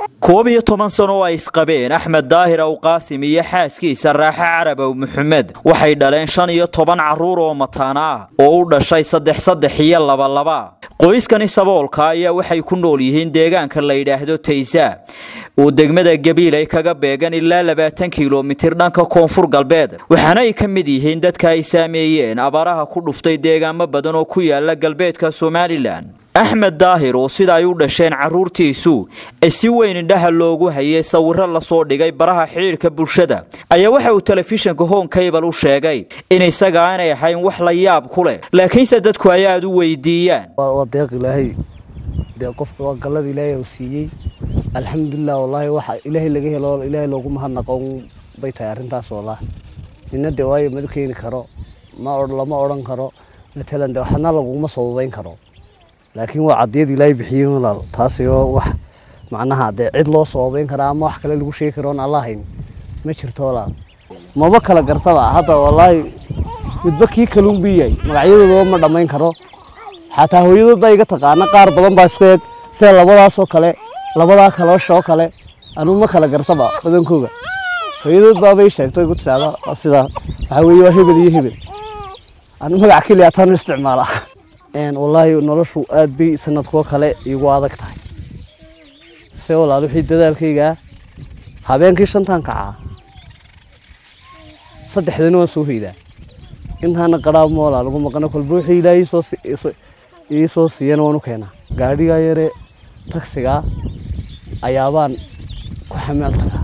11 sano oo ay isqabeen Axmed Daahir Awqaasim iyo xaaskiisa Raaxa Carabow Maxamed waxay dhaleen 15 carruur oo mataana ah oo u dhashay 3 3 iyo 2 2. Qoyskani saboolka ayaa waxay ku nool yihiin deegaanka la yidhaahdo Taysa oo degmada Gabiil ay kaga beegan ilaa 20 kiiloomitir dhanka koonfur galbeed, waxaana ay ka mid yihiin dadka ay saameeyeen abaaraha ku dhuftay deegaamo badan oo ku yaala galbeedka Somaliland. Axmed Daahir oo sida ay u dhasheen carruurtiisu si weyn indhaha loogu hayay sawirro la soo dhigay baraha xiriirka bulshada ayaa waxa uu telefishinka Home Cable u sheegay in isaga aanay ahayn wax la yaab ku leh, laakiinse dadku ay aad u weydiiyaan. Waa deeq Ilaahay, dee qofka waa gallada Ilaahay uu siiyey, alxamdulilah. Wallaahi waxa Ilaahay laga helo Ilaahay loogu mahadnaqo bay tahay arrintaas. Wallaahi nina dee waayo ma keeni karo, ma lama odhan karo matalan, dee waxna laguma sababeyn karo, laakiin waa cadiyad Ilaahay bixiyey walaal. Taasi oo wax macnaha dee cid loo sababeyn karaa ama wax kale lagu sheegi karo oon Allah hayn ma jirto walaal. Maba kala gartaba hadda wallaahi, midba kii kaluun buu yahay, magacyadooda ma dhammayn karo. Xataa hooyadood baa iga taqaana. Qaar badan baa isku eg sida labadaasoo kale, labadaa kalooshoo kale, anuu ma kala gartaba badankooga. Hooyadood baabay sheegto igu tidhaahda sidaa waxaa weeye waa hebel iyo hebel, anu magac keliya taanu isticmaalaa. Wallaahi noloshu aad bay sanadkoo kale igu adag tahay. Se walaal wixii dadaalkaygaa, habeenkii 5-taan kacaa, 3-dana waan soo hoydaa, intaana qaraab ma walaal ugu maqano. Kolba wixii Ilaahay ii soo siiyana waan u keenaa. Gaadhigaa yare tagsigaa ayaabaan ku xamaal tagaa,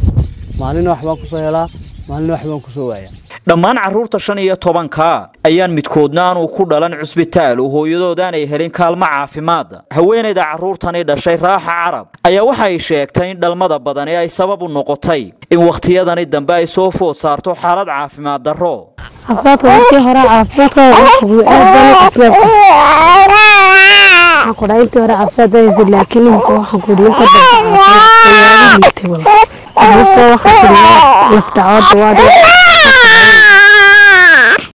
maalina wax baan kusoo helaa, maalina wax baan kusoo waayaa. Dhammaan carruurta 15-ka ayaan midkoodna aanu ku dhalan cusbitaal oo hooyadood aanay helin kaalmo caafimaad. Haweeneyda carruurtani dhashay Raaxa Carab ayaa waxay sheegtay in dhalmada badani ay sabab u noqotay in wakhtiyadani dambe ay soo food saarto xaalad caafimaad darro. Caafimaadka markii hore caafimaadka aad baan u caafimaadka waxaan ku dhahay intii hore caafimaad haysa, laakiin imika waxaan ku yidhi inta dambe caafimaadka liitay walaal. Carruurta waxaan ku yidhi laf dhacooda waa